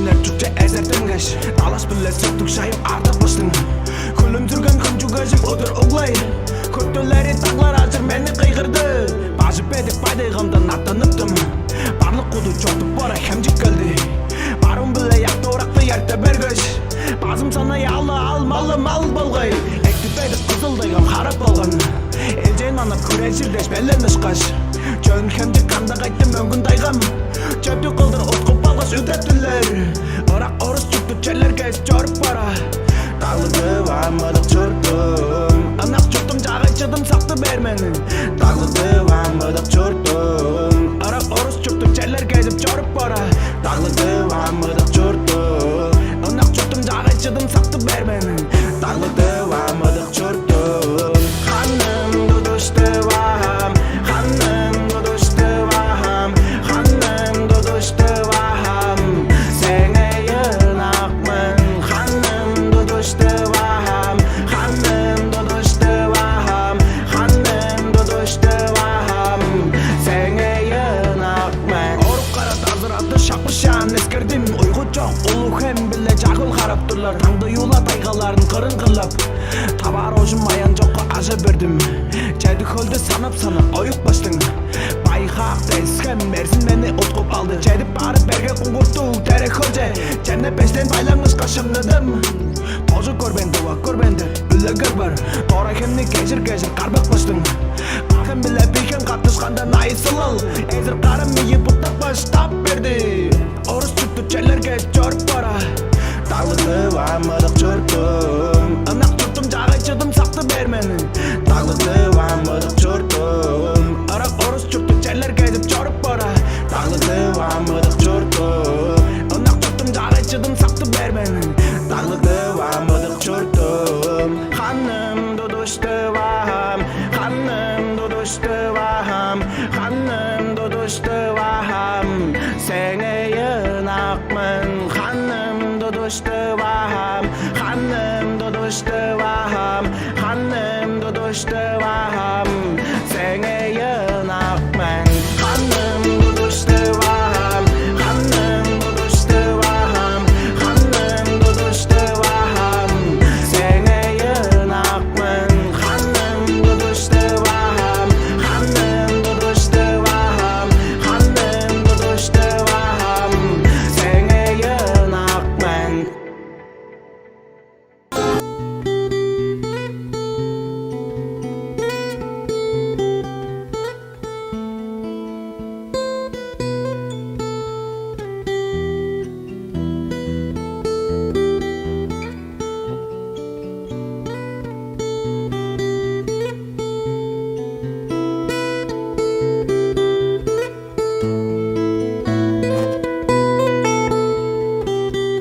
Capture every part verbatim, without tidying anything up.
Чүкче эзертенгеш, далаш-биле сүттүг шайып артып быштың. Хүлүмзүрген хынчугажым удур углай. Көттүлери даңлар ажыр мени кыйгырды. Бажы бедик байдайгамдан аттаныптым. Барлык куду чортуп бара хемчик келди. Барым-биле якты уракты ярта бергеш, базым санай алы ал малы мал болгай. Экти бедик кызыл дайгам харап болган. Элчээн манап хүрежир деш белен ышкаш. Чөөн хемчик кандагайтты мөңгүн дайгам. Чөптү кылдыр уткуп алгаш үдеттилер. Ырак орус чурттуг черлерге чоруп бара. Таглыдып амыдык чурттум. Ынак чурттум чаагай чыдым сакты бермени. Таглыдып амыдык чурттум. Ырак орус чурттуг черлерге чоруп бара. Таглыдып амыдык чурттум. Ынак чурттум чаагай чыдым сакты бермени. Таглыдып амыдык чурттум. Ханым тудуштувам, ханым тудуштувам, ханым тудуштувам. Сеңээ ынакмын, ханым тудуштувам, ханым тудуштувам, ханым тудуштувам. Сеңээ ынакмын. Орук кара дазырады шапышаан эскердим. Уйгу чок улуг хем-биле чагыл харап турлар. Таңды юла тайгаларын кырын кырлап. Таваар оожум аян чокка ажа бердим. Чеди хөлдү санап-санап оюп баштың. Байхаак дескем мерзин мени уткуп алды. Чедип барып берге куңгуртуг тере хөлче. Чемне бештен байлаңышка шымныдым. Тожу көрбейн, дыва көрбейн деп, үлегер бар. Дора хемни кежир-кежир карбак баштың. Кахем биле бийхем каттышканда найысылыл. Эзир карым ийи буттап баштап берди. Орус чурттуг черлерге чоруп бара. Таглыдып амыдык чурттум. Ынак чурттум чаагай чыдым сакты бермени. Таглыдып амыдык чурттум. Ырак орус чурттуг черлерге чоруп бара. Таглыдып амыдык чурттум. Ынак чурттум чаагай чыдым сакты бермени. Таглыдып амыдык чурттум. Ханым тудуштувам, ханым тудуштувам, ханым тудуштувам. Сеңээ ынакмын, ханым тудуштувам, ханым тудуштувам, ханым тудуштувам. Сеңээ ынакмын, ханым тудуштувам, ханым тудуштувам, ханым тудуштувам. Сеңээ ынакмын, ханым тудуштувам, ханым тудуштувам, ханым тудуштувам. Сеңээ ынакмын.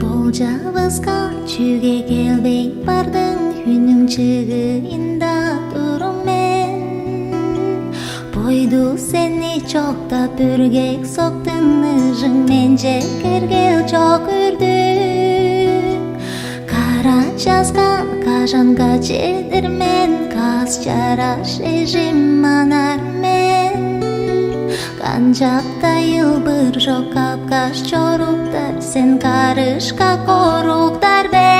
Болчавыска чүге келбейн бардың, хүннүң чыгыында турум мен. Бойду сени чоктап, бүргек соктун ыжың менче кергел чок үрдүк. Кара часкан кажанга чедир мен, каас чараш эжим манар мен. Канчап-даа ылбыр чок капкаш чоруктар, сен карышка коруктар бе?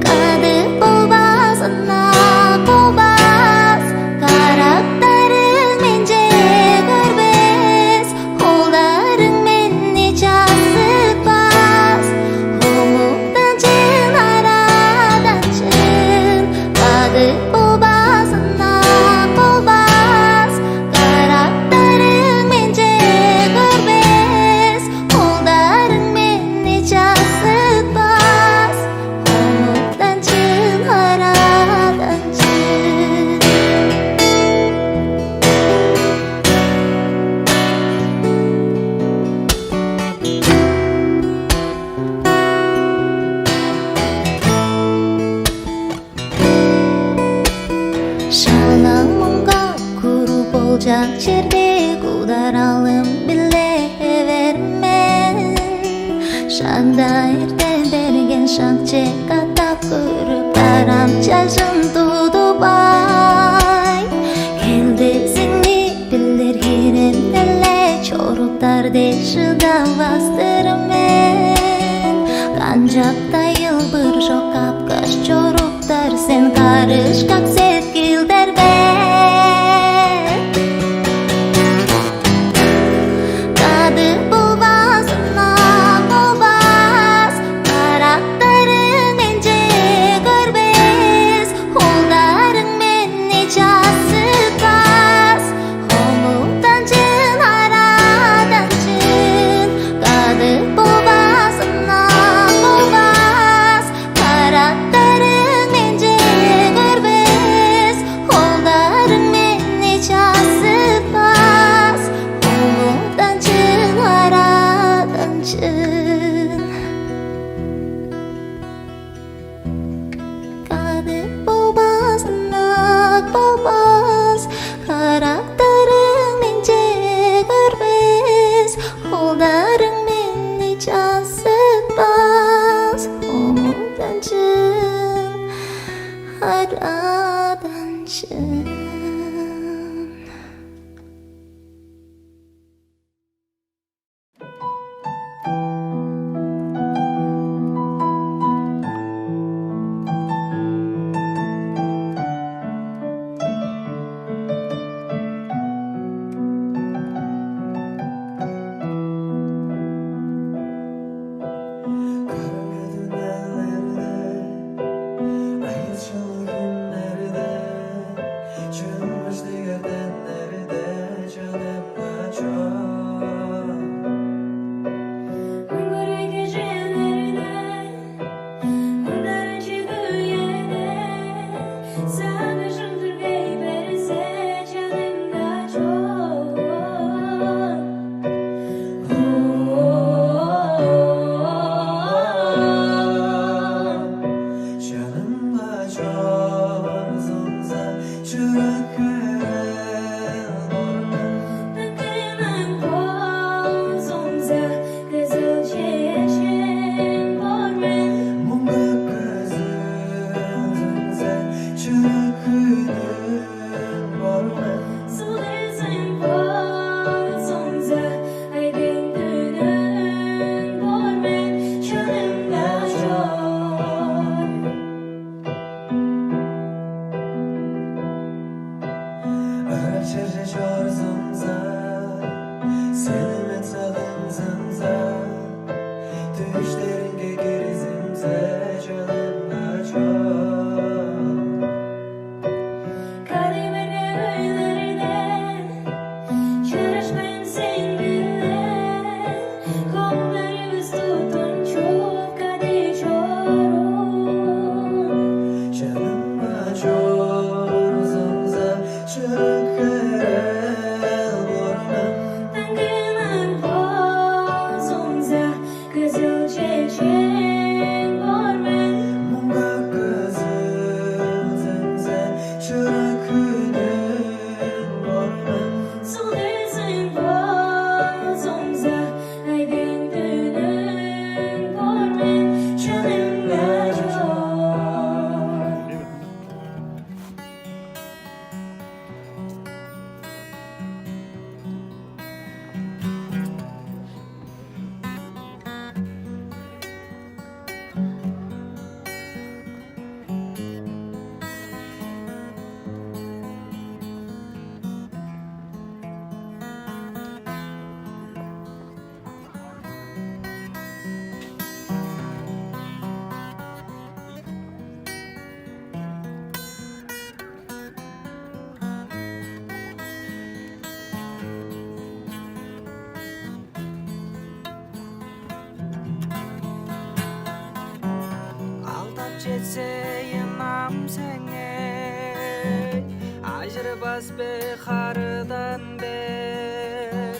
Кады болбас, ынак болбас, карактарың менче көрбес, холдарың мени чассытпас. Омуктанчын, араданчын, кады болбас, ынак болбас, карактарың менче көрбес, холдарың мени чассытпас. Омуктанчын, араданчын. Шала муңга куруп болчак черде кударалым биле эвер мен. Шагда эртен берген шакче катап көрүп, карам чажын тудуп ай. Келдезиңни билир хиремделе чок. Де шыдавас-тыр мен, канчап-даа ылбыр чок капкаш чоруптар сен, карышкак сеткилдер бе? Кады болбас, ынак болбас, карактарың менче көрбес, холдарың мени чассытпас. Хомуктанчын, араданчын, кады болбас, ынак болбас, карактарың менче көрбес, холдарың мени чассытпас. Хомуктанчын, араданчын. Кады болбас, ынак болбас, карактарың менче көрбес, холдарың мени чассытпас. Хомуктанчын, араданчын. Чанымга чорзуңза, чырык херел боор мен. Дыңгынаң болзуңза, кызыл чечен боор мен. Муңгак көзүлзүңза, чырык хүнүң боор мен. Сылдызың болзуңза, айдың күнүң боор мен, чанымга чор. Ырак черже чорзуңза, сени мен сагынзымза, дүштериңге кирзимзе, чанымга чор. Кады бир өйлерде чарашпайн сен-биле, холдарывыс туттунчуп кады чоруур. Чанымга чорзуңза, чырык херел боор мен. Дыңгынаң болзуңза, кызыл чечен боор мен. Муңгак көзүлзүңза, чырык хүнүң боор мен. Сылдызың болзуңза, айдың күнүң боор мен, чанымга чор. Алдап четсейн ам сеңээ, ажырбас бе, харыдан бер?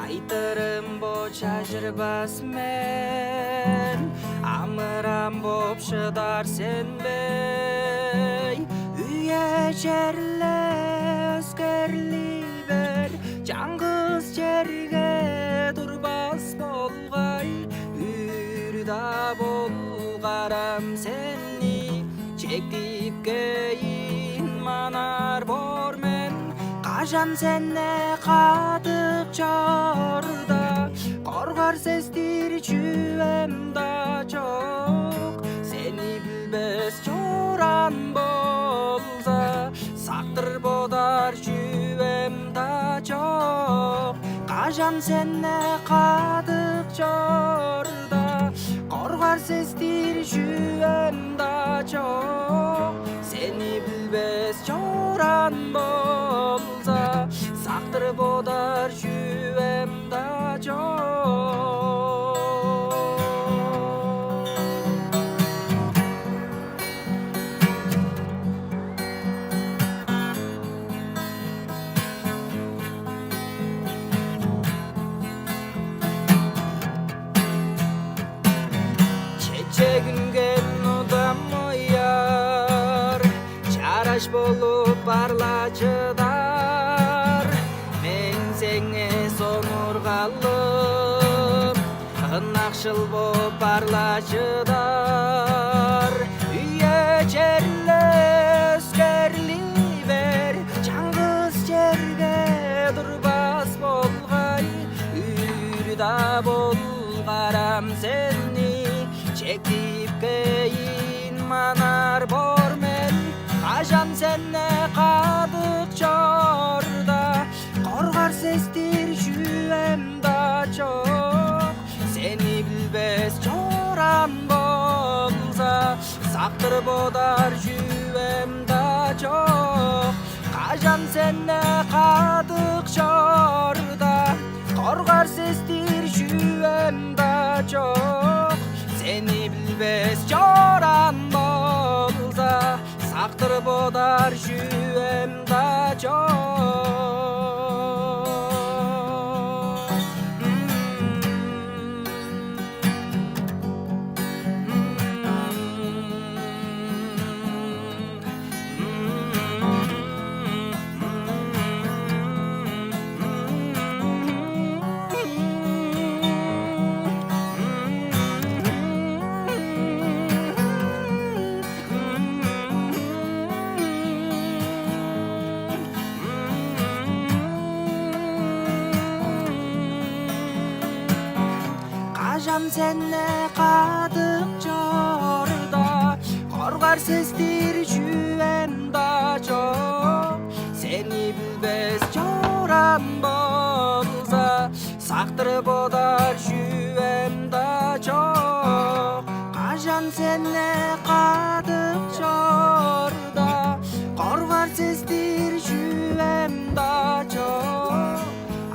Айтырым бо, чажырбас мен, амырам боп шыдар сен бе? Үе черле өскерли бер, чаңгыс черге турбас болгай, үр-даа болгарам сени, чектиккейин манар боор мен, кар Кажан сен-не кадык чорда, коргар сестир чүвем-даа чок. Сени билбес чораан болза, сактыр бодар чүвем-даа чок. Кажан сен-не кадык чорда, коргар сестир чүвем-даа чок. Сени билбес чораан болза, сактыр бодар чүвем-даа чок. Чечегинген удам ояр, чараш болуп бар-ла чыдар. Мен сеңээ сонургалым, ынакшыл боп бар-ла чыдар. Үе-черле өскерли бээр, чаңгыс черге турбас болгай. Үр-даа болгарам сени, чектип кээйин манар боор мен. Кажан сен-не кадык чорда, коргар сестир чүвем-даа чок. Сени билбес чораан болза, сактыр бодар чүвем-даа чок. Кажан сен-не кадык чорда, коргар сестир чүвем-даа чок. Сени билбес чораан болза, сактыр бодар чүвем-даа чок. Кажан сен-не кадык чорда, коргар сестир чүвем-даа чок. Сени билбес чораан болза, сактыр бодар чүвем-даа чок. Кажан сен-не кадык чорда, коргар сестир чүвем-даа чок.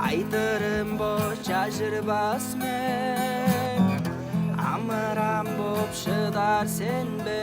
Айтырым бо чажырбас мен, амыран боп шыдар сен бе?